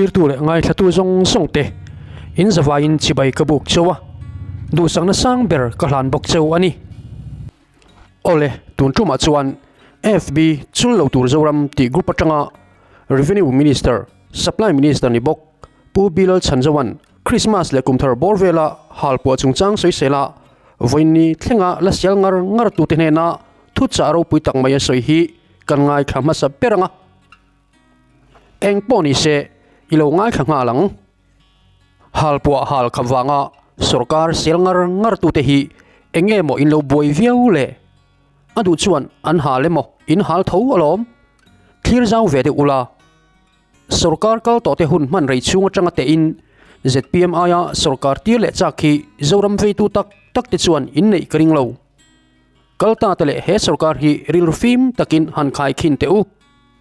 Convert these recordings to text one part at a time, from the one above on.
Thlirtu leh ngaithlatu zawng zawng te in zavaiin chibai ka buk cheu a, duhsakna sang ber ka hlan bawk cheu a ni. Awle, tun tumah chuan FB chul lo tur Zoram tih group atanga Revenue Minister, Supply Minister ni bawk Pu Bilal Chhanzoan Christmas leh kumthar bawr vela halpuah chungchang sawisela vawiinni thlenga la sial ngar ngar tute hnena thuchah ropui tak mai a sawi hi kan ngaithla hmasa ber ang a. Eng pawh ni se i lo ngaithla nghal ang. Halpuah hal khap vanga sorkar sel ngar ngar tute hi eng nge maw in lo buai viau le? A duh chuan an hal emaw in hal tho alawm. Thlir zau ve deuh ula. Sorkar kal tawh te hun hman rei chhung atanga tehin zpm aia sorkar tir leh chak hi Zoram veitu tak tak te chuan in neih ka ring lo. Kal ta te leh he sorkar hi rilru fim takin han khai khin teh u,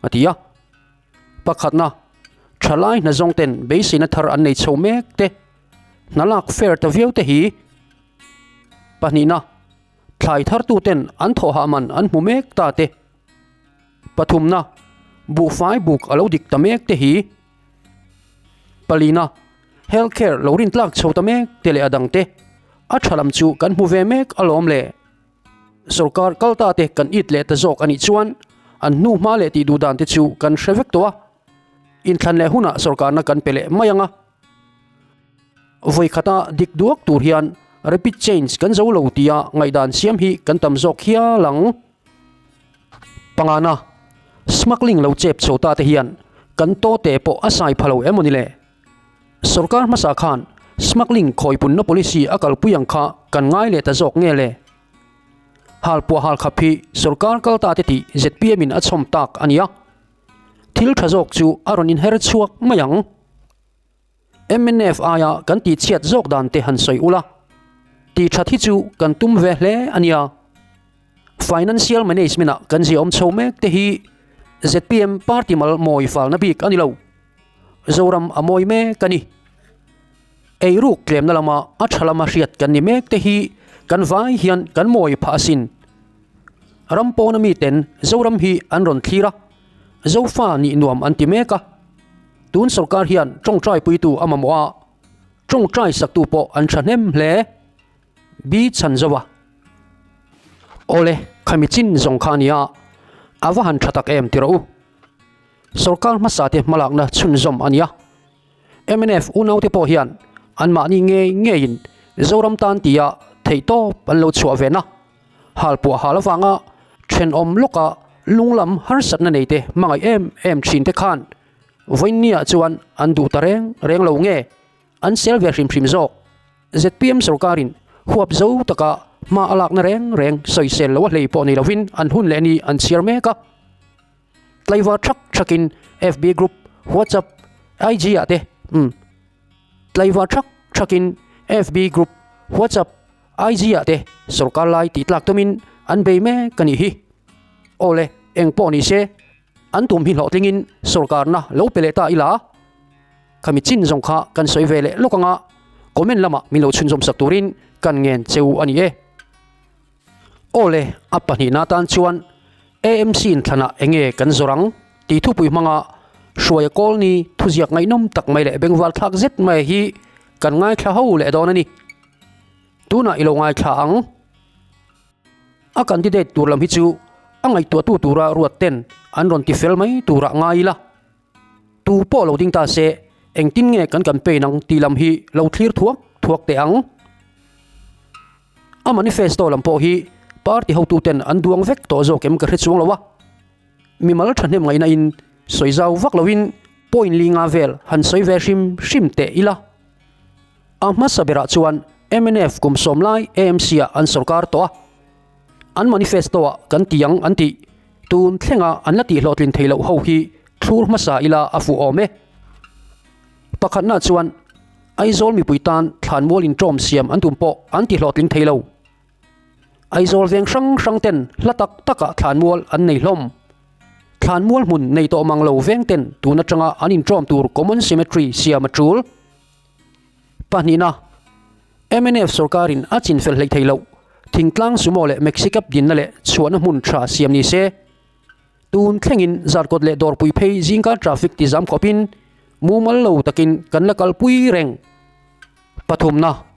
a ti a. Pakhatna, thalai hna zawng ten beiseina thar an nei chho mek te, hna lak fair ta viau te hi. Pahnihna, thlai thartu ten an thawhah man an hmu mek ta te. Pathumna, buhfai buk a lo dik ta mek te hi. Palina, health care lo rin tlak chho ta mek te leh a dang te, a tha lam chu kan hmu ve mek alawm le. Sorkar kal ta te kan it leh ta zawk a nih chuan an hnu hma leh tih duh dan te chu kan hre vek tawh a, inthlan leh hunah sorkarna kan pe leh mai ang a. Vawikhata dik duak tur hian rapid change kan zo lo tia ngaihdan siam hi kan tam zawk hial ang. Pangana, smuggling lo chep chho ta te hian kan to te pawh a sai pha lo em aw ni le? Sorkar hmasa khan smuggling khawipunna policy a kalpui ang kha kan ngai leh ta zawk nge le? Halpuah halkhap hi sorkar kal ta te tih zpm in a chhawm tak a nia. Thil tha zawk chu a rawn inher chhuak mai ang. Mnf aia kan tihchhiat zawk dan te han sawi ula, tihthat hi chu kan tum ve hle a nia. Financial management-ah kan ziaawm chho mek te hi zpm party mal mawi falna bik a ni lo. Zoram a mawi mek a ni. Eiruk tlemna lama a tha lama hriat kan ni mek te hi kan vai hian kan mawi phah asin. Ram pawna miten Zoram hi an rawn thlir a, Zofa nih nuam an ti mek a. Tun sorkar hian tawngtai puitu a mamawh a, tawngtai saktu pawh an thahnem hle. Bi chhan zo a. Awle, khami chin zawng kha a nia, a va han tha tak em ti rawh u. Sorkar hmasa te hmalakna chhunzawm a nia. Mnf unaute pawh hian anmahni ngei ngeiin Zoram tan tia theihtawp an lo chhuah ve na. Halpuah hal avanga thenawm lawka lunglam harsatna neite hmangaih em em thin te khan vawiinniah chuan an duh ta reng reng lo nge an sel ve hrim hrim zawk. Zpm sorkarin huap zo taka hma a lakna reng reng sawisel lo a hlei pawh ni lovin an hun leh ni an chhiar mek a. Tlaivar thak thakin FB group, WhatsApp, IG ah te umm. Tlaivar thak thakin FB group, WhatsApp, IG ah te sorkar lai tih tlak tumin an bei mek a nih hi. Awle, eng pawh ni se, an tum hi hlawhtlingin sorkarna lo pe leh ta ila. Khami chin zawng kha kan sawi ve leh lawk anga comment lamah min lo chhunzawm sak turin kan ngen cheu a ni e. Awle, a pahnihna atan chuan AMC in thlanah eng nge kan zawr ang tih thupui hmanga Hruaia Kawlni thuziak ngaihnawm tak mai leh bengval thlak zet mai hi kan ngaithla ho leh dawn a ni. Tunah i lo ngaithla ang. A candidate tur lam hi chu a ngaihtuahtu tura ruat ten an rawn ti fel mai turah ngai ila. Tu pawh lo ding ta se engtin nge kan campaign ang tih lam hi lo thlir thuak thuak teh ang. A manifesto lam pawh hi party hotuten an duang vek tawh zawk em ka hre chuang lo a. Mimal thahnem ngaihna in sawi zau vak loin point li nga vel han sawi ve hrim hrim teh ila. A hmasa berah chuan mnf kum sawm lai AMC ah an sorkar tawh a. An manifesto ah kan ti ang an tih tun thlenga an la tih hlawhtlin thei loh ho hi thlur hmasa ila a fuh awm e. Pakhatna chuan Aizawl mipui tan thlanmual inṭawm siam an tum pawh an ti hlawhtling thei lo. Aizawl veng hrang hrang ten hla tak takah thlanmual an nei hlawm. Thlanmual hmun nei tawh mang lo veng ten tun atanga an inṭawm tur common cemetery siam a ṭul. Pahnihna, mnf sorkarin a chinfel hleih thei loh thingtlang sumo leh Maxicab dinna leh chhuahna hmun ṭha siam ni se. Tun thlengin Zarkawt leh Dawrpui phei zingkar traffic ti zam khawpin mumal lo takin kan la kalpui reng. Pathumna,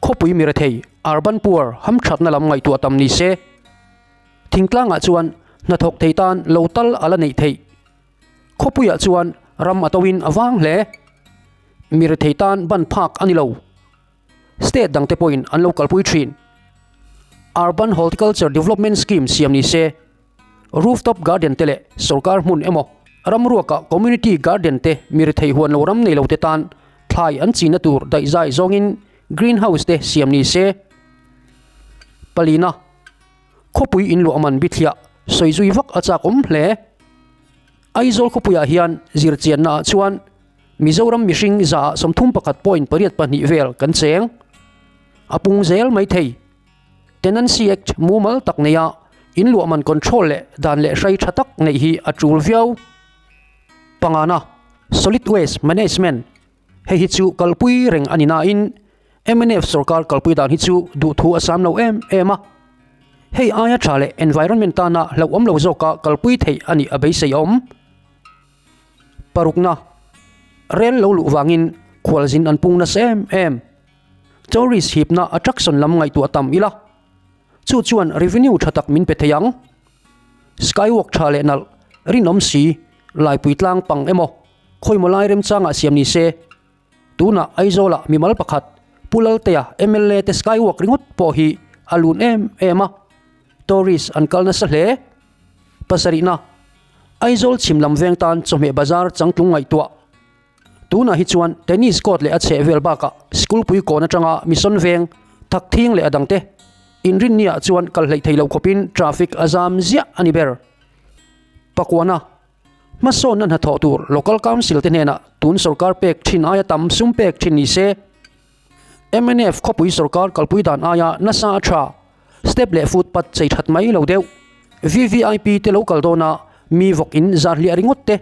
Khawpui mirethei, urban poor, hamthatna lam ngaihtuah tam ni se. Thingtlangah chuan hnathawk thei tan lo tal a la neih theih. Khawpuiah chuan ram a toin a vang hle. Mirethei tan ban phak a ni lo. State dangte pawhin an lo kalpui thin. Urban Horticulture Development Scheme siam ni se. Rooftop garden te leh sorkar hmun emaw ramruakah community garden te mirethei huan lo ram nei lo te tan thlai an chinna tur daihzai zawngin green house te siam ni se. Palina, Khawpui inluah man bithliah sawi zui vak a chak awm hle. Aizawl khawpuiah hian zirchianna ah chuan Mizoram mihring zaah 31.82 vel kan cheng. A pung zel mai thei. Tenancy Act mumal tak neia inluah man control leh dan leh hrai tha tak neih hi a tul viau. Pangana, Solid Waste Management, Hei hi chu kalpui reng a ni nain mnf sorkar kalpui dan hi chu duhthu a sam lo em em a. Hei aia tha leh environment tana hlauhawm lo zawka kalpui theih a nih a beisei awm. Parukna, Rel lo luh vangin khualzin an pung nasa em em. Tourist hipna attraction lam ngaihtuah tam ila, chu chuan revenue tha tak min pe thei ang. Skywalk tha leh nalh, rinawm si, laipui tlang pang emaw, khawimaw lai remchangah siam ni se. Tunah Aizawlah mimal pakhat, Pu Laltea mla te skywalk ringawt pawh hi a lun em em a, tourist an kal nasa hle. Pasarihna, Aizawl chhim lam veng tan chawhmeh bazar changtlung ngaihtuah. Tunah hi chuan tennis court leh a chheh vel bakah school pui kawn atanga mission veng, thakthing leh a dangte inrinniah chuan kal hleih thei lo khawpin traffic a zam ziah a ni ber. Pakuana, Hmasawnna hnathawh tur Local Council te hnenah tun sorkar pek thin aia tam sum pek thin ni se. Mnf khawpui sorkar kalpui dan aia nasa a tha, step leh footpath chei that mai lo deuh. VVIP te lo kal dawna mi vawk in zar hliah ringawt te.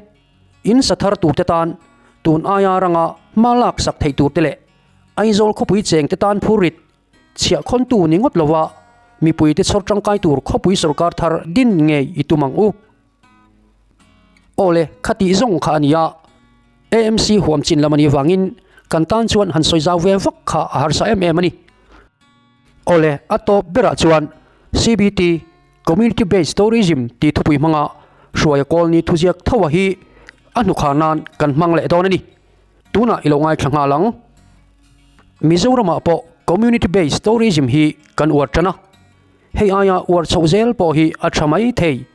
In sa thar turte tan tun aia ranga hma lak sak theih turte leh Aizawl khawpui chengte tan phurrit chhiah khawntu ni ngawt lova mipuite chhawr tangkai tur khawpui sorkar thar din ngei i tum ang u. Awle, khatih zawng kha a ni a, AMC huam chin lam a nih vangin kan tan chuan han sawi zau ve vak kha a harsa em em a ni. Awle, a tawp berah chuan CBT, Community Based Tourism tih thupui hmanga hruaia kawlni thuziak tho a hi a hnukhar nan kan hmang leh dawn a ni. Tunah i lo ngaithla nghal ang. Mizoramah pawh Community Based Tourism hi kan uar tan a, hei aia uar chhoh zel pawh hi a tha mai thei.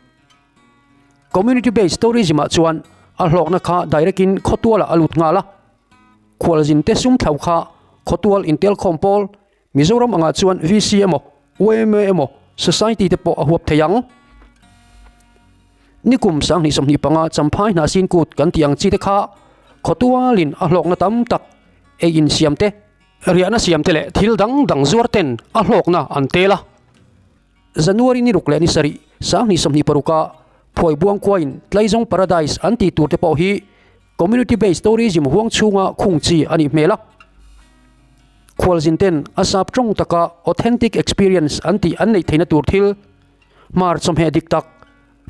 Community Based Tourism ah chuan a hlawkna kha direct in khawtualah a lut nghal a, khualzin te sum thlau kha khawtual intelkhawm pawl Mizoram angah chuan VC emaw, yma emaw, Society te pawh a huap thei ang. Nikum 2025 Champhai Hnahsin Kut kan tih ang chi te kha khawtualin a hlawkna tam tak ei insiam te, riahna siam te leh thil dang dang zuar ten a hlawkna an tel a. January ni ruk leh ni sarih 2026 a Phuaibuang khuain Tlaizawng Paradise an tih tur te pawh hi Community Based Tourism huang chhunga khung chi a nih hmel a. Khualzin ten a sap tawng taka authentic experience an tih an neih theihna tur thil, hmar chawhmeh dik tak,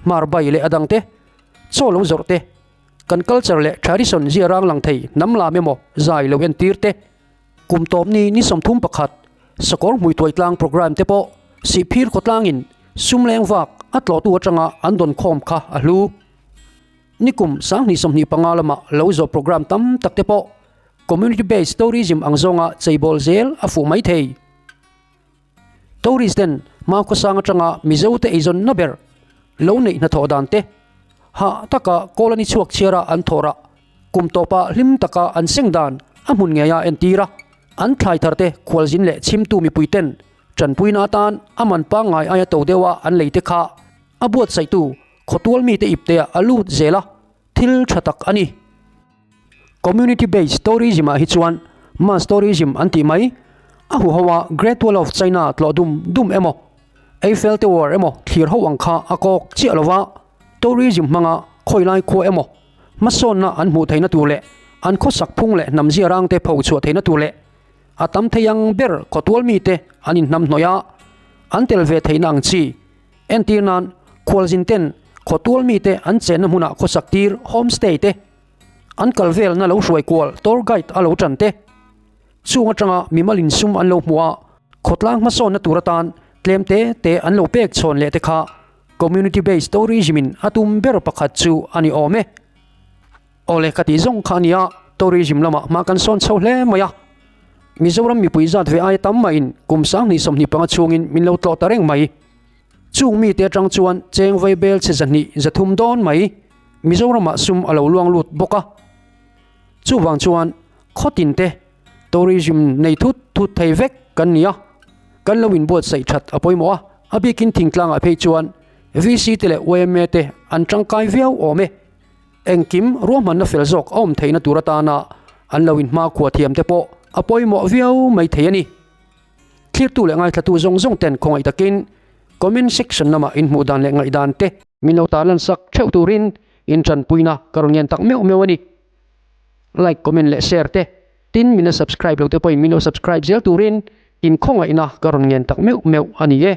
hmar bai leh a dang te, chaw lo zawrh te, kan culture leh tradition zia rang lang thei hnam lam emaw zai lo entir te, kum tawpni ni 31 sakawr hmuituai tlang programme te pawh Sihphir khawtlangin sum leng vak a tlawhtu atanga an dawn khawm kha a hlu. Nikum 2025 lama lo zawh programme tam tak te pawh Community Based Tourism ang zawnga cheibawl zel a fuh mai thei. Tourist ten hmakhawsang atanga Mizo te eizawnna ber lo neih hnathawh dan te, hah taka Colony chhuak chhiara an thawh rah, kum tawpa hlim taka an seng dan a hmun ngeia entir a, an thlai thar te khualzin leh chhimtu mipui ten tanpuina atan a man pangngai aia to deuha an lei te kha a buatsaihtu Khawtual mite ipteah a lut zel a, thil tha tak a ni. Community based tourism ah hi chuan mass tourism an tih mai, a huho a Great Wall of China tlawh dum dum emaw, Eiffel Tower emaw thlir ho ang kha a kawk chiah lova, tourism hmanga khawilai khua emaw hmasawnna an hmuh theihna tur leh an khawsak phung leh hnam zia rangte pho chhuah theihna tur leh a tam thei ang ber khawtual mite an inhnamhnawih a, an tel ve theihna ang chi. Entir nan, khualzin ten khawtual mite an chenna hmunah khawsak tir homestay te. An kal velna lo hruai kual tour guide a lo tan te. Chung atanga mimal insum an lo hmuh a, khawtlang hmasawnna tur atan tlem te te an lo pek chhawn leh te kha community based tourism in a tum ber pakhat chu a ni awm e. Awle ka tih zawng kha a nia, tourism lamah hma kan sawn chho hle mai a. Mizoram mipui zat ve aia tam mahin kum 20 25 chhungin min lo tlawh ta reng mai. Chung mite atang chuan cheng vai bel chhe 200 300 dawn mai Mizoramah sum a lo luang lut bawk a. Chuvang chuan khawtin te tourism nei thut thut thei vek kan ni a, kan lo inbuatsaih that a pawimawh a, a bikin thingtlangah phei chuan VC te leh yma te an tangkai viau awm e. Engkim ruahmanna fel zawk a awm theihna tur atana an lo inhmakhua thiam te pawh a pawimawh viau mai thei a ni. Thlirtu leh ngaithlatu zawng zawng ten khawngaih takin comment section lamah inhmuh dan leh ngaihdan te min lo tarlan sak theuh turin intanpuina ka rawn ngen tak meuh meuh a ni. Like, comment leh share te, tin min la subscribe lo te pawhin min lo subscribe zel turin inkhawngaihna ka rawn ngen tak meuh meuh a ni e.